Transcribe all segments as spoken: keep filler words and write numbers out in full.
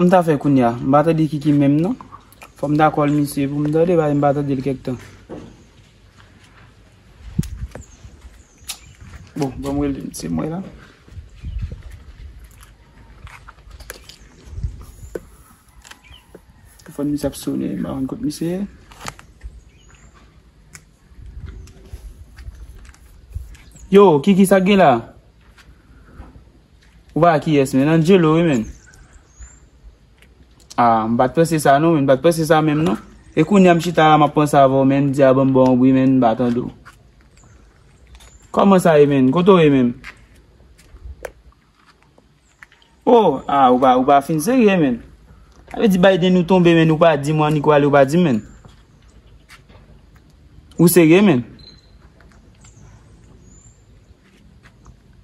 M ta fè kounye a. M pa tande Kiki menm non. Fò m ta call misye pou m tande, paske m pa tande l kèk tan. Bon, ban m rele misye m wè la. Telefòn misye ap sonnen, m pa konn kot misye ye. Yo, Kiki, sa k gen la? Ou pa kiyès, men? Angelo, wi, men. Ah, m pa t panse sa, non, men. M pa t panse sa menm, non. E kounye a, m chita la, m ap panse avè w, men. M di, a, ban m ba w yon bri, men, m pa tande w. Kòman sa ye, men? Kote w ye, men? Oh, ah, ou pa, ou pa fin serye, men. Sa vle di Biden ou tonbe, men, ou pa di m, ou annik ou ale, ou pa di m, men. Ou serye, men?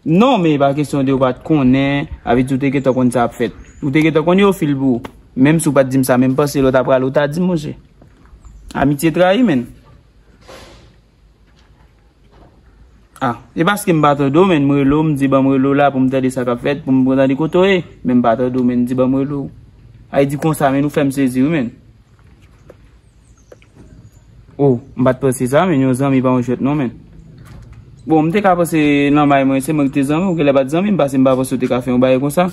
Non, men e pa kesyon de ou pa t konnen, sa vle di ou te gentan konn sa ap fèt. Ou te gentan konn yo fil pou ou. Menm si ou pa t di m sa, men m panse lè w ta prale, ou ta di m, monchè. Amitye trayi, men. Ah, e paske m pa tande w, men m rele w, m di ban m rele w la pou m tande sa k ap fèt, pou m tande kote w ye, men m pa tande w, men m di ban m rele w. Ay di konsa, men ou fè m sezi, wi, men. Oh, m pa t panse sa, men yon zanmi pa yon jwèt non, men. Bon, m te ka panse nan may mwen, se mwen ki te zanmi w, genlè pa t zanmi m, paske m pa panse w te ka fè yon bagay konsa.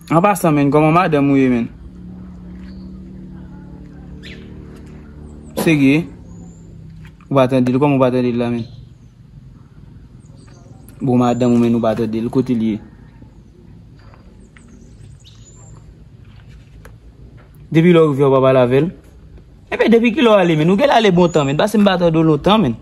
An pasan, men, kòman madanm ou ye, men? Serye? Ou pa tande l, kòman ou pa tande l la, men? Bon, madanm ou, men, ou pa tande l, kote l ye? Depi lè w rive, w pa pale avè l? Enben, depi kilè w ale, men? Ou genlè ale bon tan, men, paske m pa tande w lontan, men.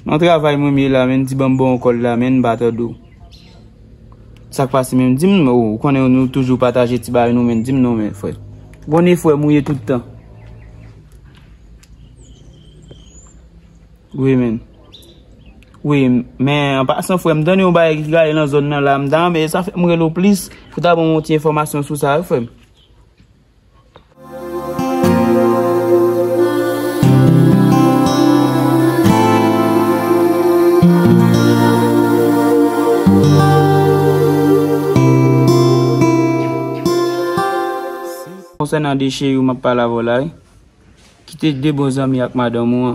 Nan travay mwen m ye la, men, di ban m ba w yon call la, men, m pa tande w. Sa k pase, men, di m, ou konnen nou toujou pataje ti bagay nou, men, di m non, men, frè. Konnen frè m ou ye tout tan. Wi, men. Wi, men an pasan, frè m, tande yon bagay ki gade nan zòn nan la, m ta renmen, sa fè m rele w plis, pou ta ban m yon ti enfòmasyon sou sa, wi, frè m. Konsènan de cheri w m ap pale avè w la, wi. Ki te de bon zanmi ak madanm ou an.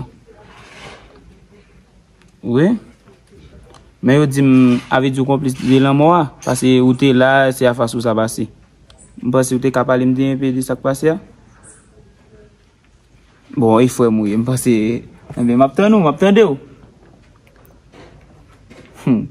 Wi. Men yo di m, sa vle di w konplis de lanmò a, paske ou te la, se a fas ou sa pase. M panse ou te ka pale m de enpe de sa k pase a. Bon, e frè m ou ye, m panse, enben, m ap tann ou, m ap tande w. Hmm.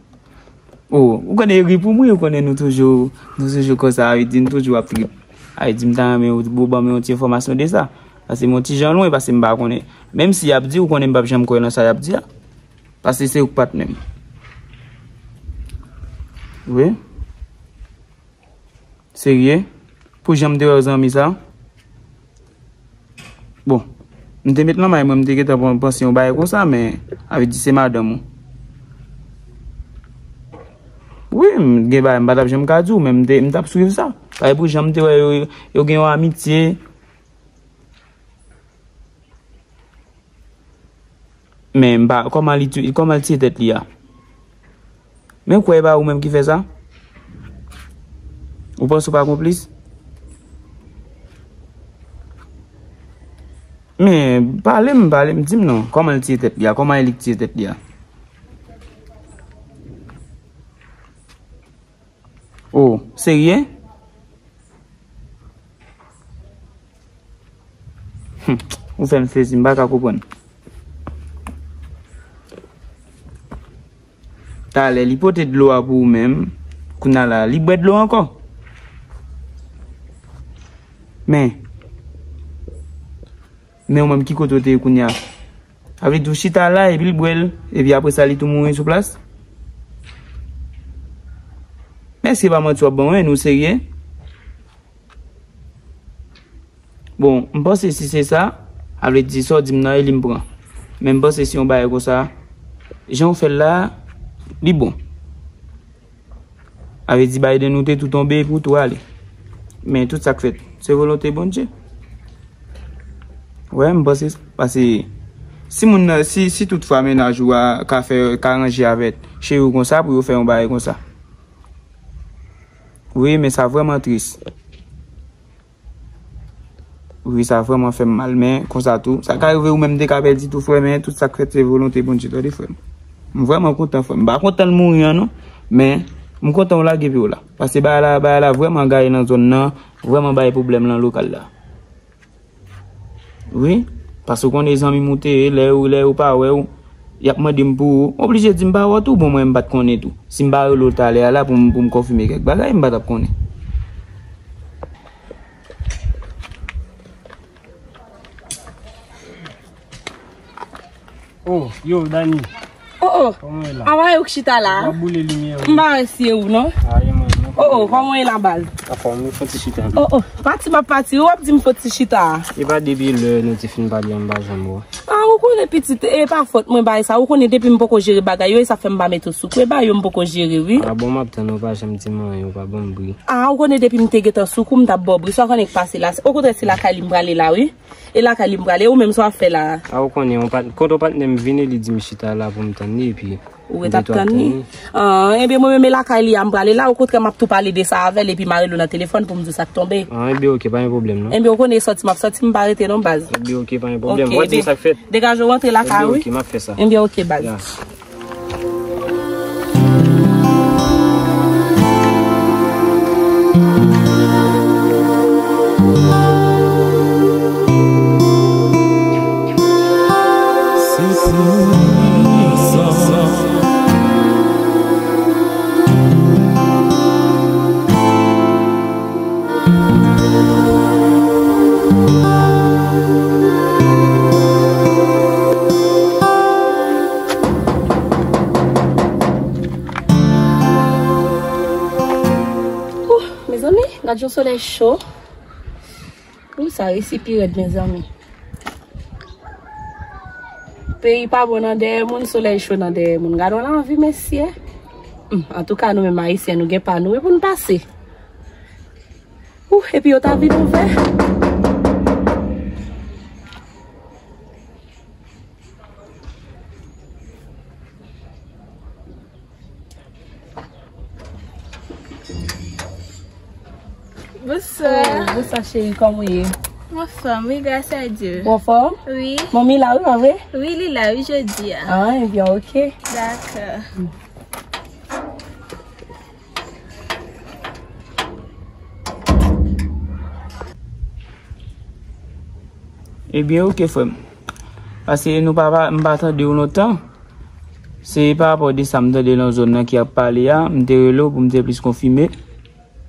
Oh, ou konnen ri pou mwen, ou konnen nou toujou, nou toujou konsa, sa vle di nou toujou ap trip. Sa vle di m ta renmen ou, ou ban m yon ti enfòmasyon de sa. Paske m yon ti jan lwen, paske m pa konnen. Menm si y ap di, ou konnen m p ap janm kwè nan sa y ap di a. Paske se ou k pa t menm. Wi. Serye? Pou jan m te wè w zanmi sa? Bon, m te met nan may mwen, m te gentan pran, panse yon bagay konsa, men sa vle di se madanm ou. Wi, m gen bagay m pa t ap janm ka di w, men m te, m t ap swiv sa. Paske pou jan m te wè yo, yo gen yon amitye. Men m pa, kòman li ti-, kòman l tiye tèt li a? Men kwè e pa ou menm ki fè sa? Ou panse ou pa konplis? Men pale m, pale m, di m non, kòman l tiye tèt li a? Kòman e li k tiye tèt li a? Oh, serye? Hmm, ou fè m sezi, m pa ka konprann. Talè, li pote dlo a pou ou menm. Kounye a la, li bwè dlo ankò. Men, men ou menm, ki kote w te ye kounye a? Sa vle di w chita la, epi l bwè l, epi apre sa, li tou mouri sou plas? Men èske pa manti w ap ban mwen, nou serye? Bon, m panse si se sa, sa vle di sa w di m nan e li m pran. Men m panse si yon bagay konsa, jan w fè l la, li bon. Sa vle di Biden ou te tou tonbe epi w tou ale. Men tout sa k fèt, se volonte Bondye. Wè, m panse, paske Si moun nan, si, si tout fwa mennaj ou a ka fè, ka ranje avèk cheri w konsa pou yo fè yon bagay konsa. Wi, men sa vrèman tris. Wi, sa vrèman fè m mal, men konsa tou. Sa ka rive ou menm te ka pèdi tou, frè, men tout sa k fèt se volonte Bondye, tande, frè m. M vrèman kontan, frè m. M pa kontan l mouri an, non. Men, m kontan w lage pye w la. Paske bagay la, bagay la vrèman gaye nan zòn nan, vrèman bay pwoblèm nan lokal la. Wi, paske w konnen zanmi m ou te ye, lè yo, lè yo pa wè w, y ap mande m pou ou. Oblije di m pa wè w tou, bon, mwen m pa t konnen tou. Si m pa rele w talè a la pou m, pou m konfime kèk bagay, m pa t ap konnen. Oh, yo, Dani. Oh, oh. Kòman w ye la? Anba yo k chita la. W ap boule limyè yo. M pa wè si e ou, non. A, e mwen, mwen. Oh, oh, kòman w ye la, baz? Anfòm, nou fon ti chita. Oh, oh, pati m ap pati, w ap di m fon ti chita. E pa depi lè nou te fin pale an m pa janm wè w. A, ou konnen pitit, e pa fòt mwen bay sa. Ou konnen depi m poko jere bagay yo, e sa fè m pa mete w sou kou. E bagay yo m poko jere, wi. A, bon, m ap tann ou pa janm di m anyen, ou pa ban m bri. A, ou konnen depi m te gentan sou kou, m t ap ba w bri. Sa w konnen k pase la. Okontrè, se lakay li m prale la, wi. E lakay li m prale, ou menm sa w ap fè la? A, ou konnen, yon pat-, kont yon patnè m vini, li di m chita la pou m tann li, epi ou ret ap tann li? An, ebyen, mwen menm e lakay li a m prale la, okontrè, m ap tou pale de sa avè l, epi m a rele w nan telefòn pou m di w sa k tonbe. An, ebyen, oke, pa gen pwoblèm, non. Ebyen, ou konnen sòti m ap sòti, m pa rete non, baz. Ebyen, oke, pa gen pwoblèm. W ap di m sa k fèt. Degaje w rantre lakay ou, wi. Ebyen, oke, m ap fè sa. Ebyen, oke, baz. Ya. Ouh, mezanmi, gad yon solèy cho. Ouh, sa resi pi rèd, mezanmi. Peyi pa bon nan dèyè moun, solèy cho nan dèyè moun. Gad yon lavi, mesye. Hmm, antouka, nou menm Ayisyen, nou gen pa nou, e pou n pase. Ouh, epi yo ta vin ouvè. Bonswa. Oh, bonswa, cheri, kòman w ye? Mwen anfòm, wi, gras a Dye. Ou anfòm? Wi. Manmi la, wi, pa vre? Wi, li la, wi, jodi a. Ah, ebyen, oke. Dakò. Ebyen, oke, frè m. Paske nou pa, pa, m pa tande w lontan. Se pa rapò de sa m tande nan zòn nan ki ap pale a, m te rele w pou m te plis konfime.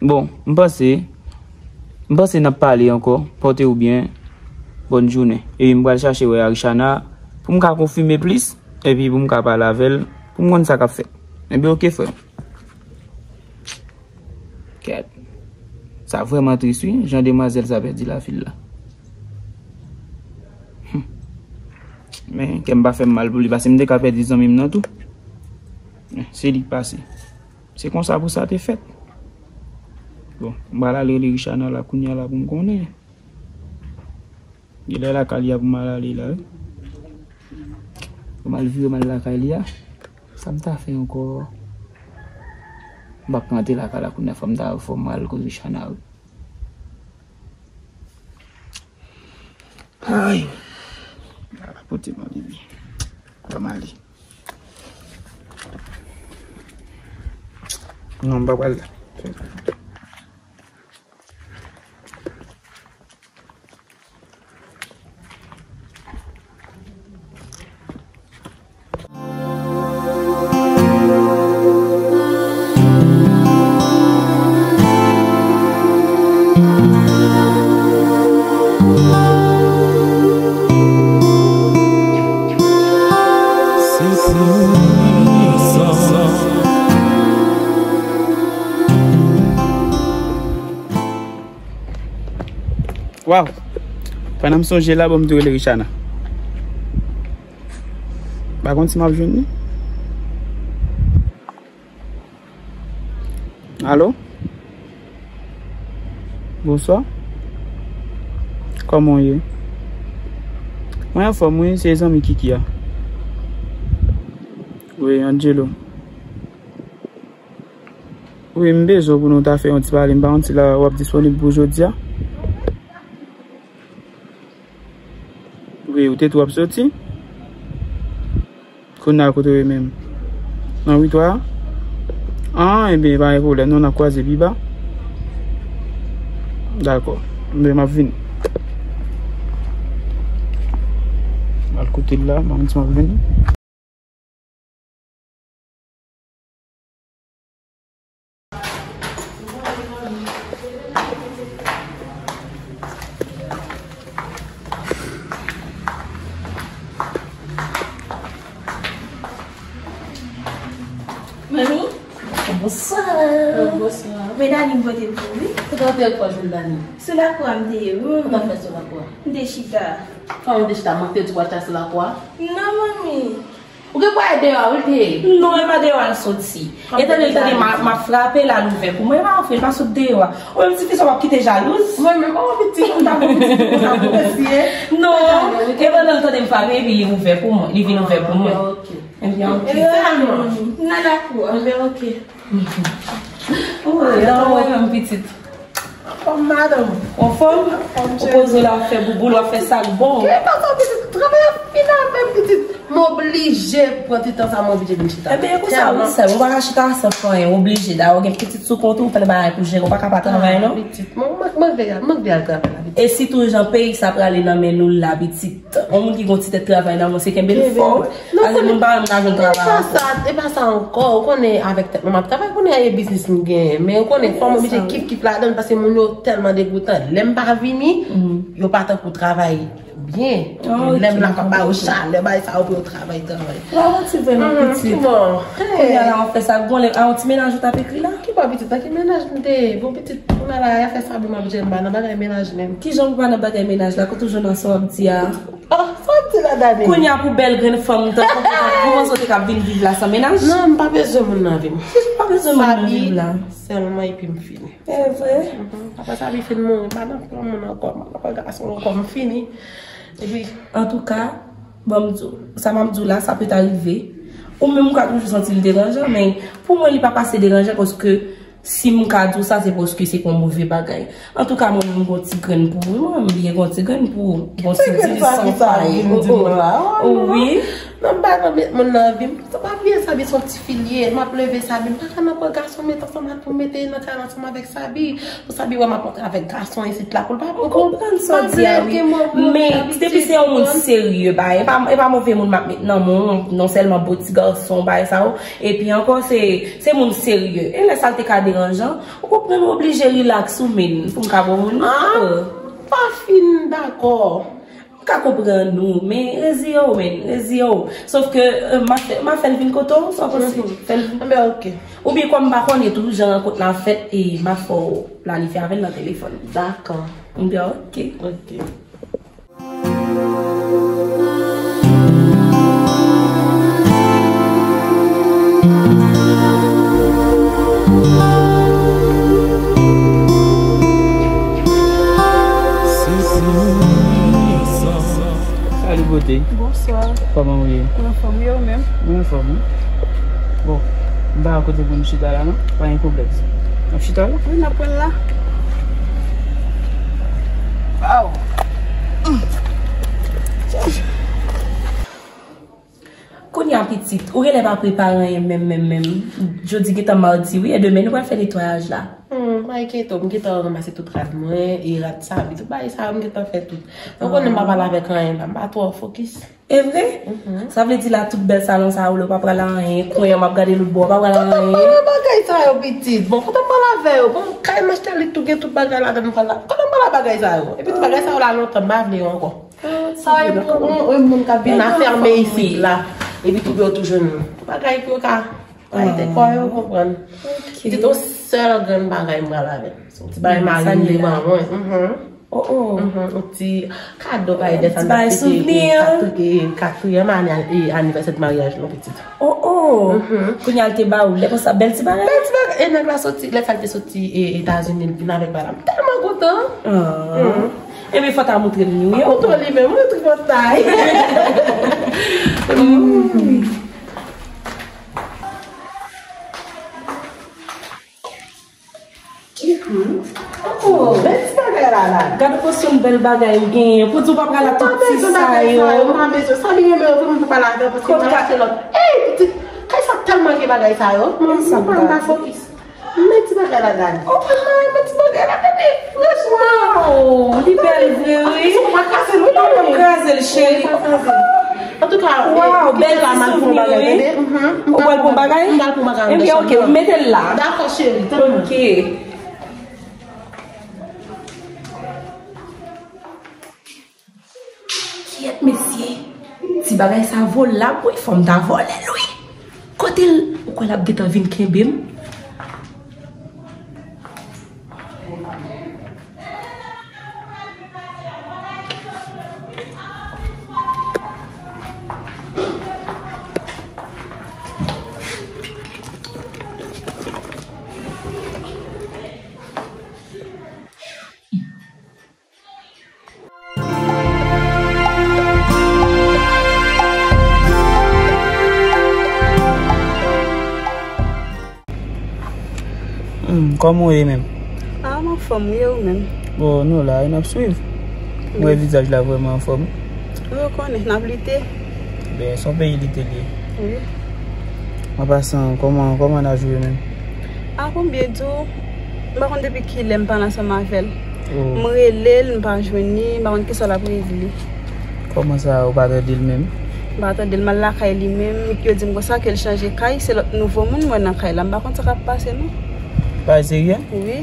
Bon, m panse, m panse n ap pale ankò. Pòte w byen. Bòn jounen. Epi m pral chache wè Arichana pou m ka konfime plis, epi pou m ka pale avè l, pou m konn sa k ap fèt. Ebyen, oke, frè m. Kèt. Sa vrèman tris, wi, jan demwazèl sa pèdi lavi l la. Hmm. Men, kè m pa fè m mal pou li, paske m te ka pèdi zanmi m nan tou. Men, se li k pase. Se konsa pou sa te fèt. Bon, m pral ale rele Richana la kounye a la pou m konnen. Genlè lakay li a pou m al ale la, wi. Pou m al vire m al lakay li a. Sa m ta fè ankò? M p ap rantre lakay la kounye a, fò m ta, fò m al kote Richana, wi. Ay. Ala pote m ale. Fò m ale. Non, m pa pral la. Waw! Pandan m sonje la, bon, m tou rele Richana. Pa konn si m ap jwenn li. Alo? Bonswa. Kòman w ye? Mwen anfòm wi, se zanmi Kiki a. Wi, Angelo. Wi, m bezwen w pou nou ta fè yon ti pale, m pa konn si la w ap disponib pou jodi a. Wi, ou te tou ap soti? Kounye a kote w ye menm? Nan witwa a? An, ebyen, pa gen pwoblèm, non, n a kwaze pi ba. Dakò. Ebyen, m ap vini. M al kote l la, m ap di m ap vini. Manmi? Bonswa. Bonswa. Men Dani m pote pou ou, wi. Kote w te ye pou w jwenn Dani? Sou lakou a m te ye, wi. Kote w fè sou lakou a? M te chita. Kòman w te chita? Mwen te di w al chita sou lakou a? Non, manmi. Ou gen pou al deyò a, wi, l te ye. Non, e pa deyò a l soti. Etan l tande m ap, m ap frape la, l ouvè pou mwen. E pa anfen, l pa sot deyò a. Ou menm ti fi sa w ap kite jalouz. Mwen menm, oh, pitit, ou ta bon pitit, ou ta bon mesye. Non, e pandan l tande m frape, epi li ouvè pou mwen. Li vin ouvè pou mwen. Ok. Ebyen, ok. Nan lakou a. Ebyen, ok. Ou wè, ou wè menm pitit. Anfòm, madanm. Anfòm? Anfòm, cheri. Ou poze w la, w ap fè bouboul, w ap fè sa k bon. Ki pa sa, pitit? Travay ap fini avè m, pitit. M oblije pran ti tan sa, m oblije vin chita. Ebyen, e konsa, wi, sè m. Ou pa ka chita san fè anyen, ou oblije. Dayè, ou gen pitit sou kont ou, ou fè bagay pou jere, ou pa ka pa travay, non? Pitit, mwen, mwen, mwen vle al, mwen vle al travay la, pitit. E sitou jan peyi sa prale nan men nou la, pitit. Yon moun ki gon ti tèt travay nan men w, se kenbe l fò. Paske moun pa menm ka jwenn travay ankò. E pa sa, e pa sa ankò. Ou konnen avèk tèt mwen m ap travay, konnen e biznis m genyen. Men ou konnen fò m oblije kif kif ladan l paske moun yo tèlman degoutan. Lè m pa vini, yo pa tankou travay byen. Lè m la pa ba yo chalè, bay sa yo pou yo travay, travay. Wa motive nou pitit. Kounye a la w ap fè sa. Bon, lè, a yon ti menaj ou t ap ekri la? Ki bò pitit? Nan ki menaj m te ye? Bon, pitit, kounye a la, afè sa bon m ap jere m pa nan bagay menaj menm. Kijan ou pa nan bagay menaj la? Kote w jwenn nan sa w ap di a? Oh, sa w ap di la, Dani? Kounye a pou bèl grenn fanm tankou w, ou panse w te ka vin viv la san menaj? Non, m pa bezwen moun nan vi m. Ou pa bezwen moun nan vi w la? Sèlman epi m fini. E vre? Apre sa, li fin mouri, m pa nan pran moun ankò, m pa nan pran gason ankò, m fini. Epi, antouka, ban m di w, sa m ap di w la, sa pèt arive. Ou menm ou ka toujou santi l deranjan, men pou mwen, li pa pase deranjan paske si m ka di w sa, se paske se pa yon move bagay. Antouka, mwen menm, m gon ti grenn pou ou, mwen menm, byen gon ti grenn pou ou. Bon, ti grenn sa ki sa vin di nou la? Wi. Non, m pa nan met moun nan vi m. Sa pa vye sa, se yon ti fi l ye. M ap leve sa, m pa ka nan pran gason, met ansanm ak pou mete nan kay ansanm avèk Sabi. Pou Sabi wè m ap antre avèk gason isit la pou l pa. Ou konprann sa w di a, wi. Men depi se yon moun serye, ba, e pa, e pa move moun m ap met nan men w, non sèlman bo ti gason, bagay sa yo. Epi ankò, se, se moun serye. E lè sa l te ka deranjan, ou konprann, ou oblije rilaks ou menm, pou m ka bon moun. Ah, pa fin dakò. M ka konprann ou, men reziye w, men, reziye w. Sof ke, euh, m a fè, m a fè l vin kote w, sa w panse? Fè l vin. Anben, ok. Oubyen kòm m pa konnen tou, jan rankont la fèt, e m a fè w planifye avè l nan telefòn. Dakò. Anben, ok. Ok. Salut beauté. Bonsoir. Kòman w ye? Mwen anfòm, wi, ou menm? Mwen anfòm, wi. Bon, m pa wè kote pou nou chita la, non? Pa gen pwoblèm. N ap chita la? Wi, n ap pran la. Aw. Kounye a pitit, ou genlè pa prepare anyen menm, menm, menm. Jodi gentan madi, wi, e demen nou pral fè netwayaj la. Hmm, pa enkyete w, m gentan ranmase tout rad mwen, e rad Sabi, tout bagay sa yo, m gentan fè tout. Ou konnen m pa pale avèk anyen la, m pa twò fokis. E vre? Mhm. Sa vle di la, tout bèl salon sa yo, ou pa pral anyen, kwen an, m ap gade lout bò, ou pa pral anyen. Kote m pale bagay sa yo, pitit? Bon, kote m pale avè yo? Bon, kay m achte li tou gen tout bagay ladan m pral la. Kote m pale bagay sa yo? Epi tout bagay sa yo la lontan, m pa vle yo ankò. Sa e pou yon, yon moun k ap vin afèmen isit la. Epi tou yo tou jwenn bagay pou yo ka bay tèt kò yo, konprann. Pitit, yon sèl grenn bagay m pral avè l. Se yon ti bagay mari m te ban mwen. Mhm. Oh, oh. Mhm, yon ti kado, bagay de sa m t ap fete, katriyèm ane, e, anivèsè de maryaj nou, pitit. Oh, oh. Mhm. Kounye a l te ba ou, lè konsa, bèl ti bagay. Bèl ti bagay. E nèg la soti, lè sa l te soti, e, Etazini, l vin avèk bagay la. M tèlman kontan. Ah. Mhm. Ebyen, fò ta montre l nou yo. Foto li menm, wi, tripotay. Oh, bèl ti bagay la, la. Gad yon pòsyon bèl bagay ou genyen. Pou di w pa pral la tout ti sa yo. Ou pa bezwen, sa li renmen, ou pa pral la, paske ou pral achte lòt. Ey, pitit, kay sa tèlman gen bagay sa yo. Mwen, mwen pa fokis. Met ti bagay la, gad. Oh, mwen, met ti bagay la, gade. Franchman. Wow, li bèl vre, wi. Ou pa kraze l, wi, non, non. Kraze l, cheri. Antouka, wow, bèl ti souvni, wi. Ou pral pran bagay? M pral pran bagay. Ebyen, ok, mete l la. Dakò, cheri, tann mwen. Ok. Kiyèt, mesye. Ti bagay sa volab, wi, fò m ta vòlè l, wi. Kote l, ou kwè l ap gentan vin kenbe m? Hmm, kòman w ye menm? Ah, m anfòm, wi, ou menm? Bon, nou la, n ap swiv. M wè vizaj la vrèman anfòm. Wi, ou konnen, n ap lite. Ben, se yon peyi lite l ye. Wi. An pasan, kòman, kòman n a jwe menm? Ah, pou m byen di w, m pa konn depi kilè m pale ansanm avè l. Oh. M rele l, m pa jwenn li, m pa konn kisa l ap regle. Kòman sa, ou pa tande l menm? M pa tande l, m al lakay li menm, yo di m konsa ke l chanje kay, se lòt nouvo moun m wè nan kay la, m pa konn sa k ap pase non. Bagay serye? Wi.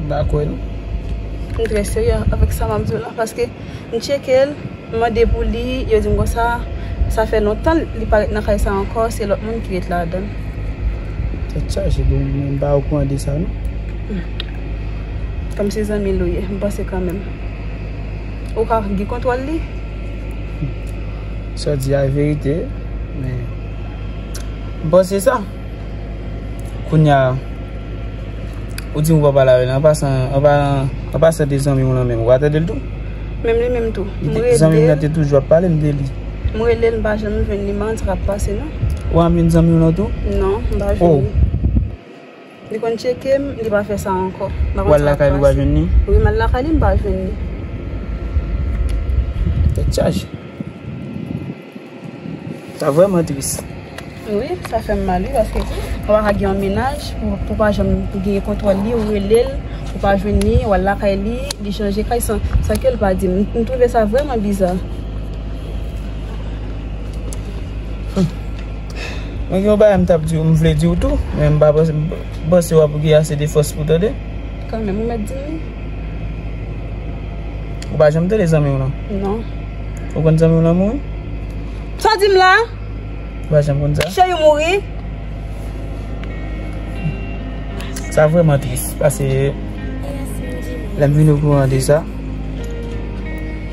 M pa kwè non. M trè serye avèk sa m ap di w la, paske m tcheke l, m mande pou li, yo di m konsa, sa fè lontan li pa ret nan kay sa ankò, se lòt moun ki ret ladan l. Tèt chaje, bon, mwen m pa okouran de sa non. Hmm. Kòm se zanmi l ou ye, m panse kanmenm. Ou ka gen kontwòl li? Sa w di a verite, men m panse sa. Kounye a, ou di m ou pa pale avè l, an pasan, an pa-, an pasan de zanmi w lan menm, ou pa tande l tou? Menm li menm tou. M rele l. Zanmi m nan te toujou ap pale m de li. M rele l, m pa janm jwenn li, m pa konn sa k ap pase non. Ou pa menm zanmi w lan tou? Non, m pa jwenn li. Oh. Li konn tcheke m, li pa fè sa ankò. M pa konn sa k ap pase. Ou al lakay li, ou pa jwenn li? Wi, m al lakay li, m pa jwenn li. Tèt chaje. Sa vrèman tris. Wi, sa fè m mal, wi, paske ou pa ka gen yon mennaj, ou, ou pa janm gen kontwòl li, ou rele l, ou pa jwenn li, ou al lakay li, li chanje kay san, san ke l pa di m. M, m twouve sa vrèman biza. Hmm. Mwen gen yon bagay m t ap di w, m vle di w tou, men m pa panse, m panse w ap gen ase de fòs pou tande. Kanmenm, ou mèt di m li. Ou pa janm tande zanmi w lan? Non. Ou konn zanmi w lan mouri? Sa w di m la? Ou pa janm konn sa? Cheri mouri. Sa vrèman tris, paske lè m vin okouran de sa,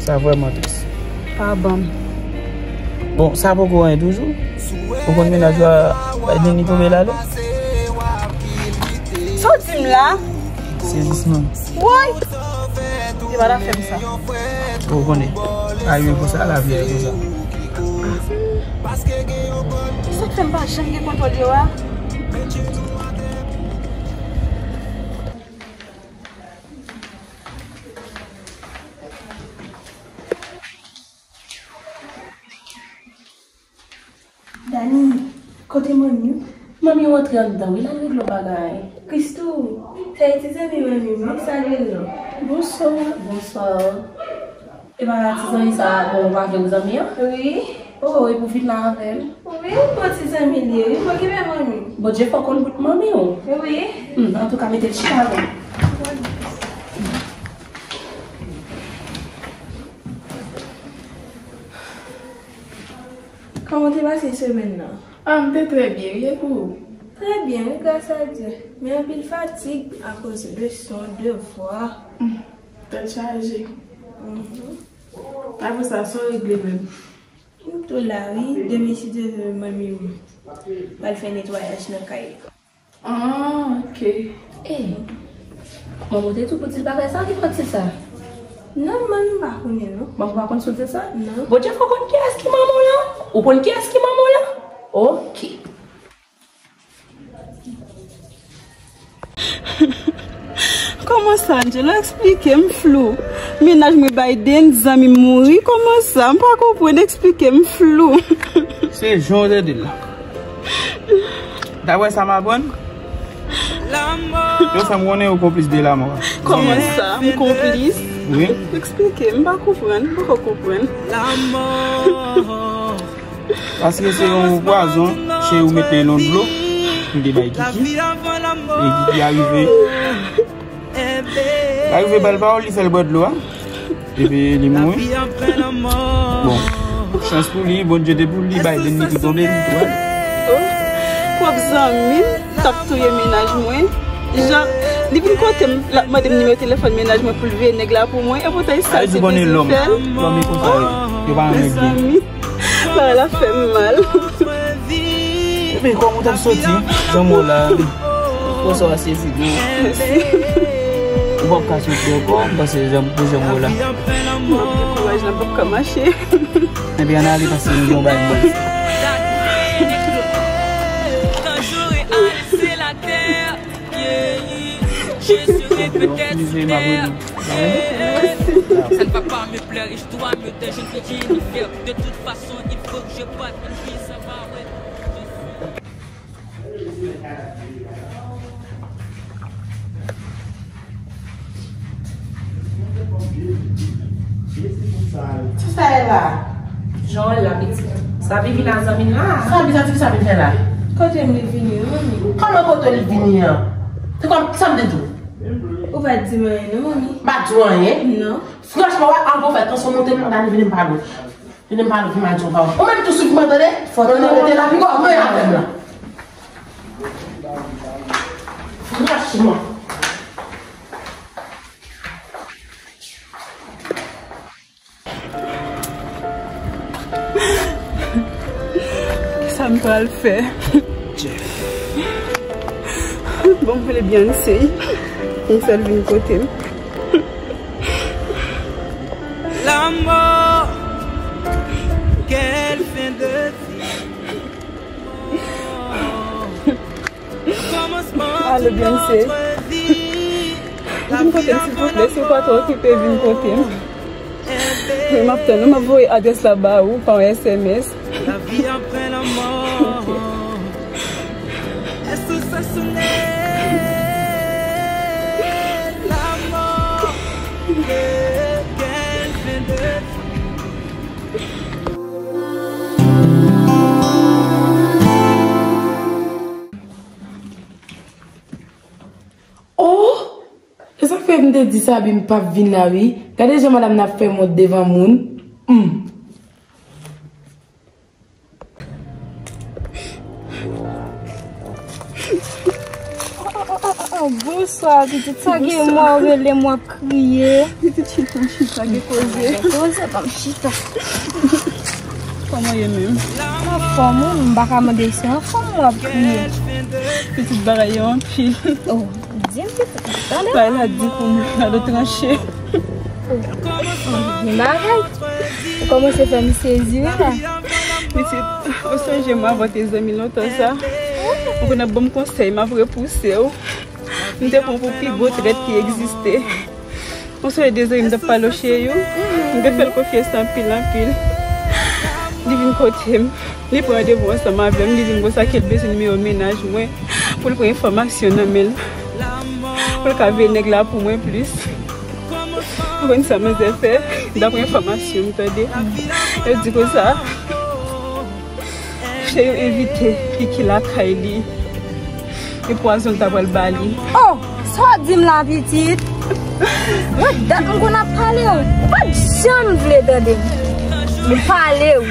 sa vrèman tris. Pa ban m. Bon, sa poko anyen toujou. Ou konn mennaj ou a, Nini tonbe la, non? Sa w di m la? Sezisman. Woy! Yo pa ta fè m sa. Ou konnen, pa rive konsa, lavi a konsa. Sa k fè m pa janm gen kontwòl yo a? Dani, kote manmi w? Manmi w antre anndan wi, l al regle yon bagay. Christoo, se ti zanmi manmi m wi, salye l non. Bonswa. Bonswa. E pa ti zanmi sa, bon, ou pa vle w zanmi an? Wi. Oh, epi w vin la avè l? Wi, bon ti zanmi l ye wi, m okipe manmi. Bondye fè w konn bout manmi w. Wi. Hmm, antouka, mete l chita avè m. Kòman w te pase semèn nan? Ah, m te trè byen, wi, e pou ou? Trè byen, wi, gras a Dye. Men anpil fatig akoz leson, devwa. Hmm, tèt chaje. Mhm. Apre sa, sa w regle menm? M tou la, wi. Demen, si Dye vle, manmi m pral fè netwayaj nan kay la. Ah, ok. Ey, Manman w te di w pou di l pa fè sa, ki fòt se sa? Non, manmi pa konnen, non. Manman w pa konn si w di l sa? Non. Bon, Jeff, ou konn kiyès ki manman w lan? Ou konn kiyès ki manman w lan? Ok. Kòman sa, Angelo? Eksplike m, flou. Mennaj mwen bay de zanmi m mouri. Kòman sa? M pa konprann. Eksplike m, flou. Se jan w te di l la. Daprè sa m aprann, yo fè m konnen yo konplis de lanmò a. Kòman sa? M konplis? Wi. Eksplike m, m pa konprann. M poko konprann. Paske se yon pwazon, se yo mete nan dlo, m te bay Kiki. E Kiki arive. Arive ba l pawòl, li fè l bwè dlo a. Epi li mouri. Bon, chans pou li, Bondye te pou li, bay Bennett ki tonbe, li tou ale. Oh, pwòp zanmi m t ap touye mennaj mwen. Jan, li vin kote m, l ap mande m nimewo telefòn mennaj mwen pou l voye nèg la pou mwen, e poutan e sa l te bezwen fè l. Lòm e konsa, yo pa renmen byen. Mezanmi. Bagay la fè m mal. Epi kòm ou t ap soti, janm w la, fò sa w a sezi tou. Ou p ap ka soti ankò, m panse janm pou janm w la. M ap gen kouraj la, m p ap ka mache. Epi ann ale pase nou yon bay mwen. Quand j'aurai annoncé la terre, yeah, je serai peut-être père. Ça ne va pas me plaire, je dois me taire, je ne peux rien y faire. De toute façon, il faut que je parte, une vie, ça va, ouais. Sa sa ye la? Jan w la, pitit. Sa vin vin a zanmi n la. Sa vin, sa ti sa vin fè la? Kote m li vini, manmi? Kòman kote li vini an? Se kòm sa m te di w? Ou pa t di m anyen, non, manmi. M pa t di w anyen? Non. Franchman, wè, anvan w fè tansyon monte m, anba li vini m pa bon. Vini m pa bon, m pa di w pa bon. Ou menm tou sou kouman tande? Fò nou rete la, pi kò, mwen avè m la. Franchman. Kisa m pral fè? Jeff. Bon, m rele Beyoncé. Pou m fè l vin kote m. L'amour, quelle fin de vie. Alo, Beyoncé. Vin kote m, silvouplè, si w pa twò okipe, vin kote m. Wi, m ap tann ou, m ap voye adrès la ba ou pa yon S M S. Ok. Oh! E sa k fè m te di Sabi m p ap vin la wi. Gade jan madanm nan ap fè m wont devan moun. Hmm. Oh, oh, oh, oh, oh, bonswa, pitit. Sa gen mwa w rele m w ap kriye. Pitit, chita, chita, gen koze. Gen koze, ban m chita. Kòman w ye menm? M anfòm, wi, m pa ka mande w si w anfòm, w ap kriye. Pitit, bagay yo anpil. Oh, di m, pitit, tande. Bagay la di pou m, gade w tranche. Oh, gen bagay. Ou kòmanse fè m sezi, wi, la. Pitit, ou sonje m avan te zanmi lontan sa? Ou konn ap ban m konsèy, m ap repouse w. M te pran w pou pi gwo trèt ki egziste. Ou sonje de zanmi m t ap pale w, Cheyou? M te fè l konfyans anpil, anpil. Li vin kote m. Li pran randevou ansanm avè m. Li di m konsa ke l bezwen nimewo mennaj mwen pou l pran enfòmasyon nan men l. Pou l ka veye nèg la pou mwen plis. Ou konn sa manzè fè? Daprè enfòmasyon m tande, yo di konsa. Cheyou envite Kiki lakay li. E pwazon l ta pral ba li. Oh, sa w di m la, pitit? Mwen dat m konn ap pale w. Ou pa t janm vle tande m. M pale w.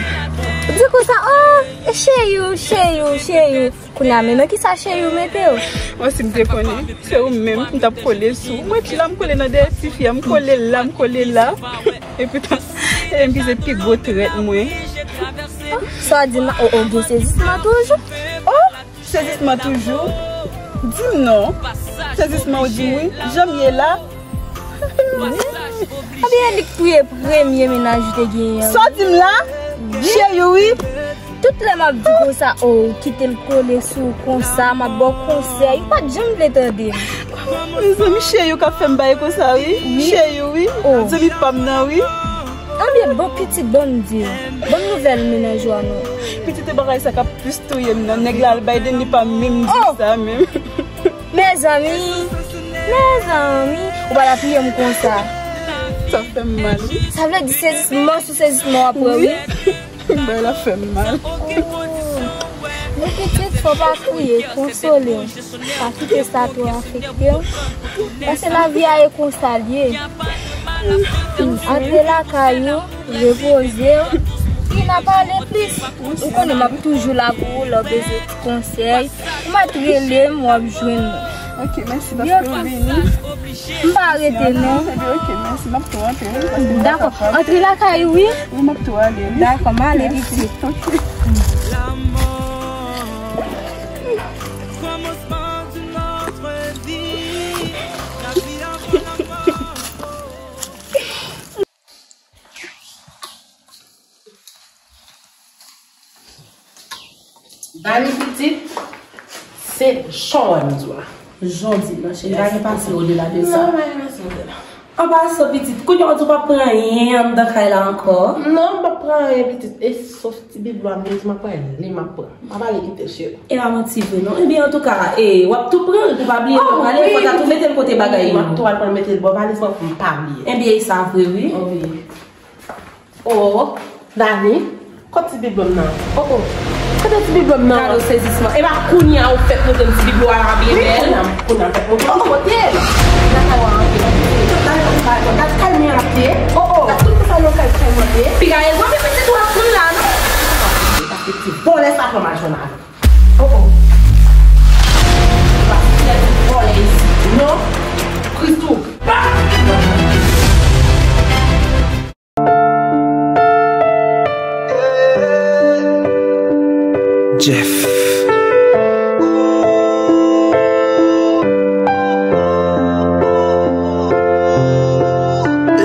Ou di konsa, oh, Cheyou, Cheyou, Cheyou. Kounye a, men nan kisa Cheyou mete w? Mwen, si m te konnen, se ou menm m t ap kole sou. Mwen, la m kole nan dèyè tifi a, m kole la, m kole la. Epi, e m ki se pi gwo trèt mwen. Oh, sa w di m la? Oh, oh, gen sezisman toujou. Oh! Sezisman toujou. Di m non. Sezisman ou di m wi. Jan m ye la. Ebyen, li k touye premye mennaj ou te genyen an. Sa w di m la? Cheri wi. Tout lè m ap di konsa, oh, kite l kole sou ou konsa, m ap ba w konsèy. Ou pa t janm vle tande m. Mezanmi, cheri ou k ap fè m bay konsa wi. Wi. Cheri wi. Oh. Zanmi pa m nan wi. Ebyen, bon pitit, bon m di w. Bon nouvèl mennaj ou a non. Pitit e bagay sa k ap plis touye m nan. Nèg la al bay Denny pa m menm di sa menm. Mezanmi, mezanmi, ou pa ta touye m konsa. Sa fè m mal wi. Sa vle di sezisman sou sezisman w ap pran wi. Bagay la fè m mal. Men pitit, fò pa kriye, konsole w. Pa kite sa twò afekte w. Paske lavi a e konsa l ye. Antre lakay ou, repoze w. Epi n a pale plis. Ou konnen m ap toujou la pou ou lè w bezwen ti konsèy. Ou mèt rele m, w ap jwenn mwen. Ok, mèsi paske w vini. M pa rete non. Ebyen, ok, mèsi. M ap tou antre wi. Dakò. Antre lakay ou wi. Wi, m ap tou ale wi. Dakò, m ale pitit. Ok. Dani pitit, se jan w wè m di w la. Jan w di m nan, cheri, pa gen pase odela de sa. Non, pa gen pase odela. An pasan pitit, kounye a w di w p ap pran anyen anndan kay la ankò? Non, m p ap pran anyen pitit, e sof ti biblo a m bezwen, m ap pran li, m ap pran. M pa pale kite l cheri. E pa manti vre non. Ebyen antouka, e, w ap tou pran l pou pa bliye lè w prale, fò w ta tou mete l kote bagay yo. M ap tou al pran mete l bò valiz mwen pou m pa bliye. Ebyen e sa vre wi. Wi. Oh, Dani, kot ti biblo m nan? Oh, oh. Kote ti biblo m nan? Gade w sezisman. E pa kounye a ou fèk montre m ti biblo a la byen bèl. Wi, kounye a, kounye a fèk montre m. Oh, oh. Kote? Lakay ou a antre. Tout lakay ou a antre. Gade kalmi an ap ye. Oh, oh. Gade tout sa nan kay kay mande. Piga e zanmi pitit ou ap konn la, non? Paske ti vòlè sa pran mal jwenn avè. Oh, oh. Paske ti vòlè isi. Non. Kristou. Jeff.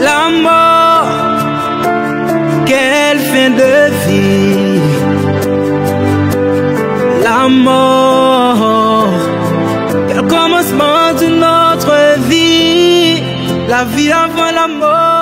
La mort, quelle fin de vie. La mort, quel commencement d'une autre vie. La vie avant la mort.